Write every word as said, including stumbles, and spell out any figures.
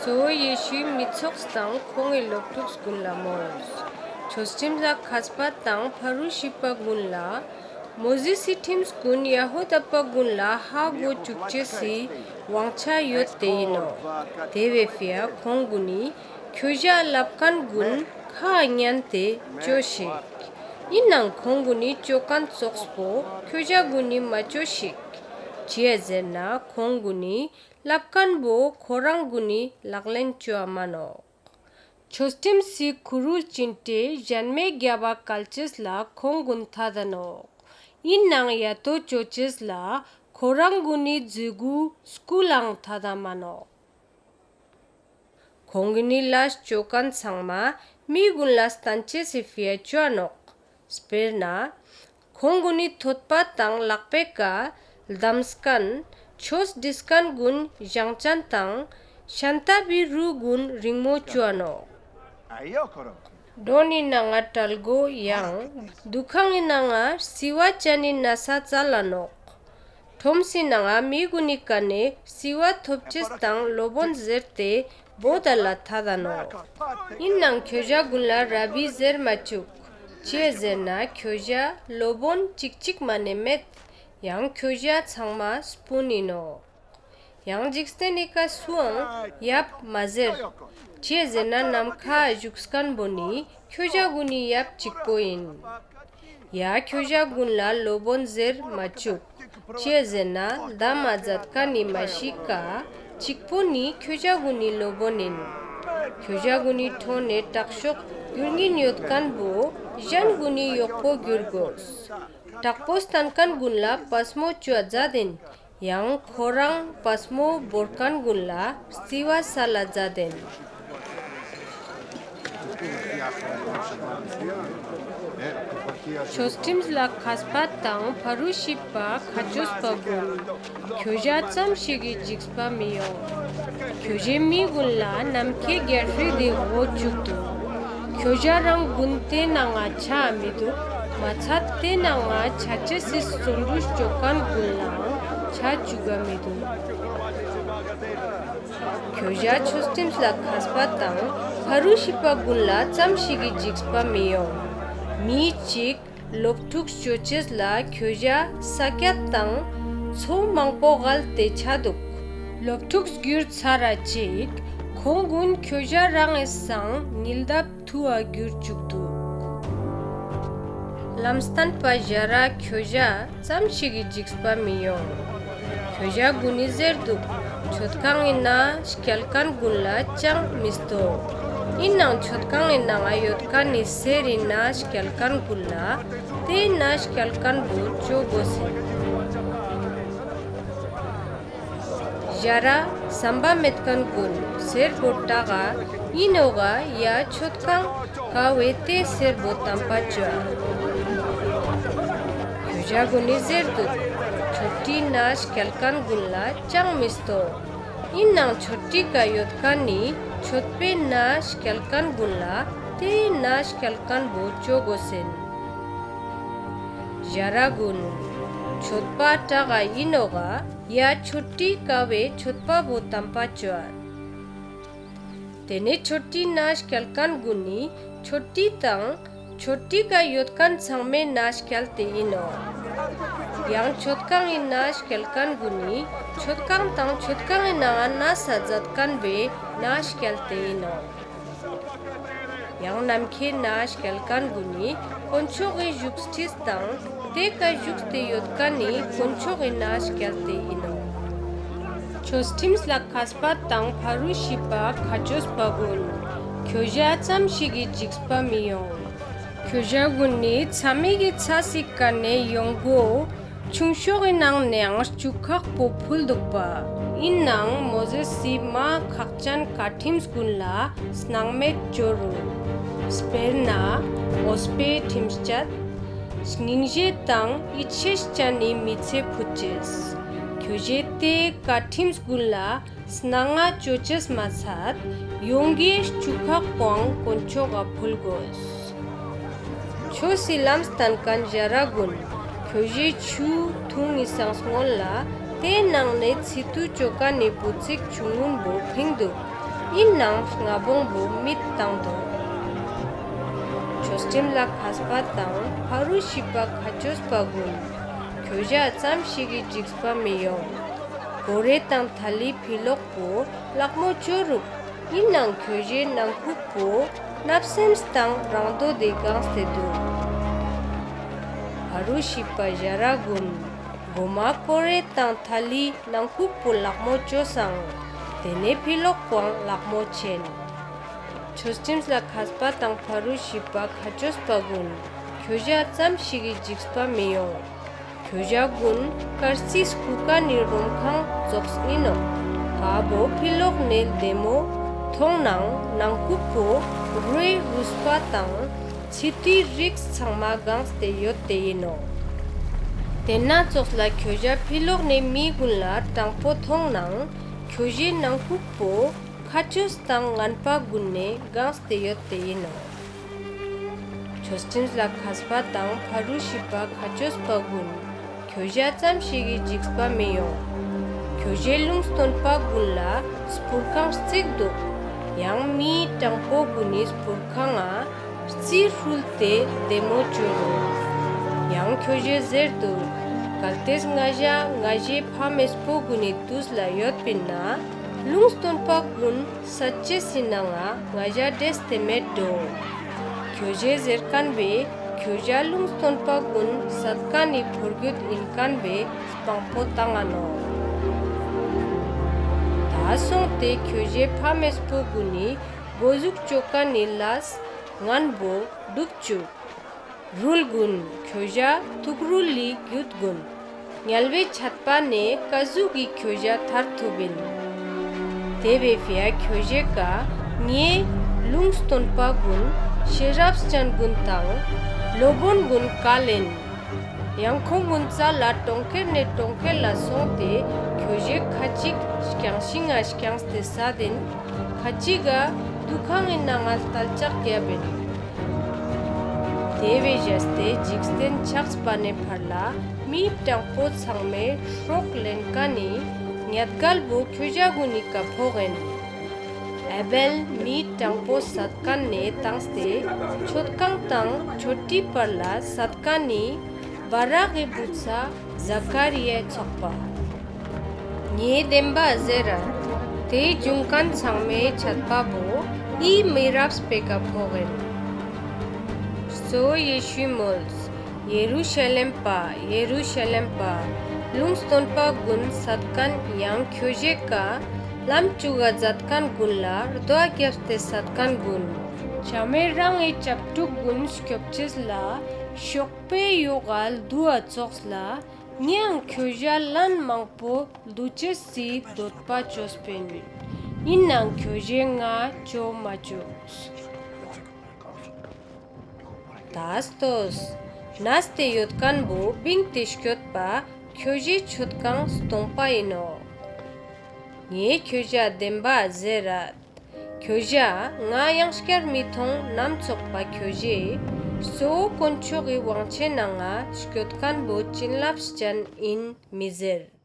གཙོ་བོ་ཡེ་ཤུའི་མི་ཚོགས་དང་ཁོང་ངི་སློབ་ཕྲུགས་གུན་ལ་མོལས། ཆོས་ཁྲིམས་ལ་ཁས་པ་དང་ཕ་རུ་ཤི་པ་གུན་ལ། མོ་ཟེས་སི་ཁྲིམས་གུན་ཡ་ཧུ་དཱ་པ་གུན་ལ་ཧ་གོ་ཅུག་ཅེས་སི་ཝང་ཆ་ཡོད་ཏེ་ཨིན་ནོག། ཏེ་བོའེ་ཕིའ་ཁོང་གུན་ནི་ཁྱོ་ཞའ་ལབ་ཁན་གུན་ཁའ་ཉན་ཏེ་ཅོས་ཤིག། ཨིན་ནའང་ཁོང་གུན་ནི་ཅོ་ཁན་ཙོགས་པོ་ཁྱོ་ཞ་གུན་ནི་མ་ཅོས་ཤིག། ཅིའ་ཟེར་ན་ཁོང་གུན་ནི་ལབ་ཁན་བོ་ཁོ་རང་གུན་ནི་ལག་ལེན་ཅོའ་མ་ནོག། ཆོས་ཁྲིམས་སི་ཁུ་རུ་ལ་ཅིན་ཏེ་ཞན་མའེ་གྱབ་བ་ཀལ་ཅེས་ལ་ཁོང་གུན་ཐད་ད་ནོག། ཨིན་ནའང་ཡ་ཏོ་ཅོ་ཅེས་ལ་ཁོ་རང་གུན་ནི་ཛི་གུ་སྐུལ་ལའང་ཐད་ད་མ་ནོག། ཁོང་གུན་ནི་ལས་ཅོ་ཁན་ཚང་མ་མི་གུན་ལ་སྟན་ཅེས་སི་ཕིའ་ཅོའ་ནོག། སྤེར་ན་ཁོང་གུན་ནི་ཐོད་པ་དང་ལག་པའེ་ཀ་ལྡམས་ཁན་ཆོས་བྲིས་ཁན་གུན་ཞང་ཅན་དང་ཤན་ཏ་བི་རུ་གུན་རིང་མོ་ཅོའ་ནོག། དྲོན་ནི་ནང་ང་ཀྲལ་གོ་ཡང་དུ་ཁང་ངི་ནང་ང་རྩི་བ་ཅན་ནི་ནས་ཙལ་ལ་ནོག། ཁྲོམ་སི་ནང་ང་མི་གུན་ནི་ཀ་ནེ་རྩི་བ་ཐོབ་ཅེས་དང་ལོབ་པོན་ཟེར་ཏེ་བོ་ཏ་ལ་ཐད་ད་ནོག། ཨིན་ནའང་ཁྱོ་ཞ་གུན་ལ་ར་བི་ཟེར་མ་ཅུག། ཅིའ་ཟེར་ན་ཁྱོ་ཞའ་ལོབ་པོན་ཅིག་ཅིག་མ་ནེ་མེད། ཡང་ཁྱོ་ཞ་ཚང་མ་སྤུན་ཨིན་ནོག། ཡང་ཇིག་རྟེན་ནི་ཀ་སུའང་ཡབ་མ་ཟེར། ཅིའ་ཟེར་ན་ནམ་ཁའ་ཞུགས་ཁན་བོ་ནི་ཁྱོ་ཞ་གུན་ནི་ཡབ་ཅིག་པོ་ཨིན། ཡ་ཁྱོ་ཞ་གུན་ལ་ལོབ་པོན་ཟེར་མ་ཅུག། ཅིའ་ཟེར་ན་ལྡམ་མ་ཛད་ཁན་ནི་མ་ཤི་ཀ་ཅིག་པོ་ནི་ཁྱོ་ཞ་གུན་ནི་ལོབ་པོན་ཨིན། ཁྱོ་ཞ་གུན་ནི་ཕྲོ་ནེ་དྲག་ཤོས་གྱུར་ཉིན་ཡོད་ཁན་བོ་ཞན་གུན་ནི་ཡོག་པོ་གྱུར་གོས། དྲག་པོ་སྟན་ཁན་གུན་ལ་པས་མོ་ཅོའ་ཛད་ཨིན། ཡང་ཁོ་རང་པས་མོ་བོར་ཁན་གུན་ལ་རྩི་བ་སལ་ལ་ཛད་ཨིན། ཆོས་ཁྲིམས་ལ་ཁས་པ་དང་ཕ་རུ་ཤི་པ་ཁ་ཆོས་པ་གུན། ཁྱོ་ཞའ་ཙམ་ཞིག་གི་ཇིགས་པ་མི་ཡོང་། ཁྱོ་ཞའེ་མི་གུན་ལ་ནམ་ཁའེ་གྱལ་སྲིད་དི་འོ་ཅུག་དུག། ཁྱོ་ཞ་རང་གུན་ཏེ་ནང་ང་ཆའ་མི་དུག། མ་ཚད་ཏེ་ནང་ང་ཆ་ཅེས་སི་རྩོན་གྲུས་ཅོ་ཁན་གུན་ལའང་ཆ་ཅུག་ག་མི་དུག། ཁྱོ་ཞ་ཆོས་ཁྲིམས་ལ་ཁས་པ་དང་ཕ་རུ་ཤི་པ་གུན་ལ་ཙམ་ཞིག་གི་ཇིགས་པ་མི་ཡོང་། མི་ཅིག་ལོབ་ཕྲུགས་ཅོ་ཅེས་ལ་ཁྱོ་ཞ་ས་ཀྱད་དང་ཚོ་མང་པོ་གལ་ཏེ་ཆའ་དུག། ལོབ་ཕྲུགས་གྱུར་ཚར་ར་ཅིག་ཁོང་གུན་ཁྱོ་ཞ་རང་ངི་སང་ཉིལ་དབ་ཐུ་བ་གྱུར་ཅུག་དུག། ལམ་སྟན་པ་ཞ་ར་ཁྱོ་ཞའ་ཙམ་ཞིག་གི་ཇིགས་པ་མི་ཡོང་། ཁྱོ་ཞ་གུན་ནི་ཟེར་དུག། ཆོད་ཁང་ངི་ནང་ང་སྐྱལ་ཁན་གུན་ལ་ཅང་མི་སྟོ། ཨིན་ནའང་ཆོད་ཁང་ངི་ནང་ང་ཡོད་ཁན་ནི་གསེར་རི་ནང་ང་སྐྱལ་ཁན་གུན་ལ་ཏེ་ནང་ང་སྐྱལ་ཁན་བོ་ཅོ་གོས་ཨིན། ཞ་ར་སམ་པ་མེད་ཁན་གུན་གསེར་བོ་ཀྲག་ག་ཨིན་ནོག་ག་ཡ་ཆོད་ཁང་ཀ་བོའེ་ཏེ་གསེར་བོ་ཏམ་པ་ཅོའ། ཁྱོ་ཞ་གུན་ནི་ཟེར་དུག། ཆོད་ཁྲིའི་ནང་ང་སྐྱལ་ཁན་གུན་ལ་ཅང་མི་སྟོ། ཨིན་ནའང་ཆོད་ཁྲིའི་ཀ་ཡོད་ཁན་ནི་ཆོད་པའེ་ནང་ང་སྐྱལ་ཁན་གུན་ལ་ཏེ་ནང་ང་སྐྱལ་ཁན་བོ་ཅོ་གོས་ཨིན། ཞ་ར་གུན། ཆོད་པ་ཀྲག་ག་ཨིན་ནོག་ག་ཡ་ཆོད་ཁྲིའི་ཀ་བོའེ་ཆོད་པ་བོ་ཏམ་པ་ཅོའ། ཏེ་ནེ་ཆོད་ཁྲིའི་ནང་ང་སྐྱལ་ཁན་གུན་ནི་ཆོད་ཁྲི་དང་ཆོད་ཁྲིའི་ཀ་ཡོད་ཁན་ཚང་མའེ་ནང་ང་སྐྱལ་ཏེ་ཨིན་ནོག། ཡང་ཆོད་ཁང་ངི་ནང་ང་སྐྱལ་ཁན་གུན་ནི་ཆོད་ཁང་དང་ཆོད་ཁང་ངི་ནང་ང་ནས་ས་ཛད་ཁན་བོའེ་ནང་ང་སྐྱལ་ཏེ་ཨིན་ནོག། ཡང་ནམ་ཁའེ་ནང་ང་སྐྱལ་ཁན་གུན་ནི་དཀོན་མཆོག་གི་ཞུགས་ཁྲི་དང་ཏེ་ཀ་ཞུགས་ཏེ་ཡོད་ཁན་ནི་དཀོན་མཆོག་གི་ནང་ང་སྐྱལ་ཏེ་ཨིན་ནོག། ཆོས་ཁྲིམས་ལ་ཁས་པ་དང་ཕ་རུ་ཤི་པ་ཁ་ཆོས་པ་གུན། ཁྱོ་ཞའ་ཙམ་ཞིག་གི་ཇིགས་པ་མི་ཡོང་། ཁྱོ་ཞ་གུན་ནི་ཚ་མིག་གི་ཚས་སི་ཀ་ནེ་ཡོང་གོ། ཆུང་ཤོས་སི་ནང་ནའང་རྕུ་ཁག་པོ་ཕུལ་དུག་པ། ཨིན་ནའང་མོ་ཟེས་སི་མ་ཁག་ཅན་ཀའ་ཁྲིམས་གུན་ལ་སྣང་མེད་ཅོ་རུག། སྤེར་ན་འོས་པའེ་ཁྲིམས་ཅད། སྙིང་རྗེ་དང་ཡིད་ཆེས་ཅན་ནི་མི་ཚེ་ཕུད་ཅེས། ཁྱོ་ཞའེ་ཏེ་ཀའ་ཁྲིམས་གུན་ལ་སྣང་ང་ཅོ་ཅེས་མ་ཚད་ཡོང་གི་རྕུ་ཁག་པོའང་དཀོན་མཆོག་ག་ཕུལ་གོས། ཆོས་སི་ལམ་སྟན་ཁན་ཞ་ར་གུན། ཁྱོ་ཞའེ་ཆུ་ཐུང་ངི་སང་སྔུན་ལ་ཏེའི་ནང་ནེ་ཚི་ཏུ་ཅོ་ཁན་ནི་བུ་ཚིག་ཆུང་ངུན་བོ་ཕིང་དུག། ཨིན་ནའང་རྔ་བོང་བོ་མིད་ཏང་དུག། ཆོས་ཁྲིམས་ལ་ཁས་པ་དང་ཕ་རུ་ཤི་པ་ཁ་ཆོས་པ་གུན་ཁྱོ་ཞ་ཙམ་ཞིག་གི་ཇིགས་པ་མི་ཡོང་། ཀོ་རེ་དང་ཐ་ལི་ཕི་ལོག་པོ་ལག་མོ་ཅོ་རུག། ཨིན་ནའང་ཁྱོ་ཞའེ་ནང་ཁུག་པོ་ནབ་སེམས་དང་རང་དོ་ཏེ་གངས་ཏེ་དུག། ཕ་རུ་ཤི་པ་ཞ་ར་གུན་གོ་མ་ཀོ་རེ་དང་ཐ་ལི་ནང་ཁུག་པོ་ལག་མོ་ཅོས་སང་ཏེ་ནེ་ཕི་ལོག་པོའང་ལག་མོ་ཆེན། ཆོས་ཁྲིམས་ལ་ཁས་པ་དང་ཕ་རུ་ཤི་པ་ཁ་ཆོས་པ་གུན་ཁྱོ་ཞ་ཙམ་ཞིག་གི་ཇིགས་པ་མི་ཡོང་། ཁྱོ་ཞ་གུན་ཀར་ཙིག་སྐུ་ཁན་ནི་རུམ་ཁང་ཙོགས་ཨིན་ནོག། ཀ་བོ་ཕི་ལོག་ནེ་ལྡེ་མོ་ཐོང་ནའང་ནང་ཁུག་པོ་རོའེ་རུས་པ་དང་ཚི་ཏུའི་རིགས་ཚང་མ་གངས་ཏེ་ཡོད་ཏེ་ཨིན་ནོག། ཏེན་ན་ཙོགས་ལ་ཁྱོ་ཞ་ཕི་ལོག་ནེ་མི་གུན་ལ་དྲང་པོ་ཐོང་ནའང་ཁྱོ་ཞའེ་ནང་ཁུག་པོ་ཁ་ཆོས་དང་ངན་པ་གུན་ནེ་གངས་ཏེ་ཡོད་ཏེ་ཨིན་ནོག། ཆོས་ཁྲིམས་ལ་ཁས་པ་དང་ཕ་རུ་ཤི་པ་ཁ་ཆོས་པ་གུན་ཁྱོ་ཞ་ཙམ་ཞིག་གི་ཇིགས་པ་མི་ཡོང་། ཁྱོ་ཞའེ་ལུང་སྟོན་པ་གུན་ལ་སྤུར་ཁང་རྩིག་དུག། ཡང་མི་དྲང་པོ་གུན་ནི་སྤུར་ཁང་ང་རྩི་རུལ་ཏེ་ལྡེ་མོ་ཅོ་རུག། ཡང་ཁྱོ་ཞའེ་ཟེར་དུག། གལ་ཏེ་ང་ཞ་ང་ཞའེ་ཕ་མེས་པོ་གུན་ནི་ཏུས་ལ་ཡོད་པིན་ན་ལུང་སྟོན་པ་གུན་སད་ཅེས་སི་ནང་ང་ང་ཞ་འདྲེས་ཏེ་མེད་དོ། ཁྱོ་ཞའེ་ཟེར་ཁན་བོའེ་ཁྱོ་ཞ་ལུང་སྟོན་པ་གུན་སད་ཁན་ནི་ཕོར་གྱུད་ཨིན་ཁན་བོའེ་སྤང་པོ་ཏང་ང་ནོག། ཏ་སོང་སྟེ་ཁྱོ་ཞའེ་ཕ་མེས་པོ་གུན་ནི་གོ་ཟུག་ཅོ་ཁན་ནི་ལས་ངན་བོ་གྲུབ་ཅུག། རུལ་གུན་ཁྱོ་ཞ་ཐུག་རུལ་ལི་གྱུད་གུན། ཉལ་བའེ་ཆད་པ་ནེ་ཀ་ཟུག་གི་ཁྱོ་ཞ་ཐར་ཐུབ་ཨིན། ཏེ་བོའེ་ཕིའ་ཁྱོ་ཞའེ་ཀ་ངའེ་ལུང་སྟོན་པ་གུན་ཤེས་རབ་ཅན་གུན་དང་ལོབ་པོན་གུན་ཀལ་ཨིན། ཡང་ཁོང་གུན་ཙལ་ལ་གྲོང་ཁྱེར་ནེ་གྲོང་ཁྱེར་ལ་སོང་སྟེ་ཁྱོ་ཞའེ་ཁ་ཅིག་རྐྱང་ཤིང་ང་རྐྱངས་ཏེ་སད་ཨིན། ཁ་ཅིག་ག་དུ་ཁང་ངི་ནང་ང་ལྟལ་ལྕག་གྱབ་ཨིན། ཏེ་བོའེ་ཞག་སྟེ་ཇིག་རྟེན་ཆགས་པ་ནེ་ཕར་ལ་མི་དྲང་པོ་ཚང་མའེ་སྲོག་ལེན་ཁན་ནི་ཉེས་གལ་བོ་ཁྱོ་ཞ་གུན་ནི་ཀ་ཕོག་ཨིན། ཨ་བེལ་མི་དྲང་པོ་སད་ཁན་ནེ་ཏངས་ཏེ་མཆོད་ཁང་དང་མཆོད་ཁྲིའི་བར་ལ་སད་ཁན་ནི་བ་རག་གི་བུ་ཚ་ཟ་ཀ་རི་ཡའེ་ཚག་པ། ངའེ་དེན་བ་ཟེར་རད། ཏེ་ཇུང་ཁན་ཚང་མའེ་ཆད་པ་བོ་འི་མི་རབས་པོའེ་ཀ་ཕོག་ཨིན། གཙོ་བོ་ཡེ་ཤུའི་མོལས། ཡེ་རུ་ཤ་ལེམ་པ་ཡེ་རུ་ཤ་ལེམ་པ། ལུང་སྟོན་པ་གུན་སད་ཁན་ཡང་ཁྱོ་ཞའེ་ཀ་ལམ་ཅུག་ག་ཛད་ཁན་གུན་ལ་རྡོའ་གྱབས་ཏེ་སད་ཁན་གུན། ཆ་མེད་རང་ངི་ཅབ་ཕྲུག་གུན་སྐྱོབ་ཅེས་ལ་ཤོག་པའེ་ཡོག་ག་རྡུའ་ཙོགས་ལ་ངའང་ཁྱོ་ཞའ་ལན་མང་པོ་རྡུ་ཅེས་སི་དོད་པ་ཅོས་པིན། ཨིན་ནའང་ཁྱོ་ཞའེ་ང་ཅོ་མ་ཅུགས། ཏ་ལྟོས། ནས་ཏེ་ཡོད་ཁན་བོ་བིངས་ཏེ་སྐྱོད་པ་ཁྱོ་ཞའེ་མཆོད་ཁང་སྟོང་པ་ཨིན་ནོག། ངའེ་ཁྱོ་ཞའ་དེན་བ་ཟེར་རད། ཁྱོ་ཞའ་ང་ཡང་སྐྱར་མི་ཐོང་ནམ་ཚག་པ་ཁྱོ་ཞའེ་གཙོ་བོ་དཀོན་མཆོག་གི་ཝང་ཆེན་ནང་ང་སྐྱོད་ཁན་བོ་ཅིན་ལབས་ཅན་ཨིན་མི་ཟེར།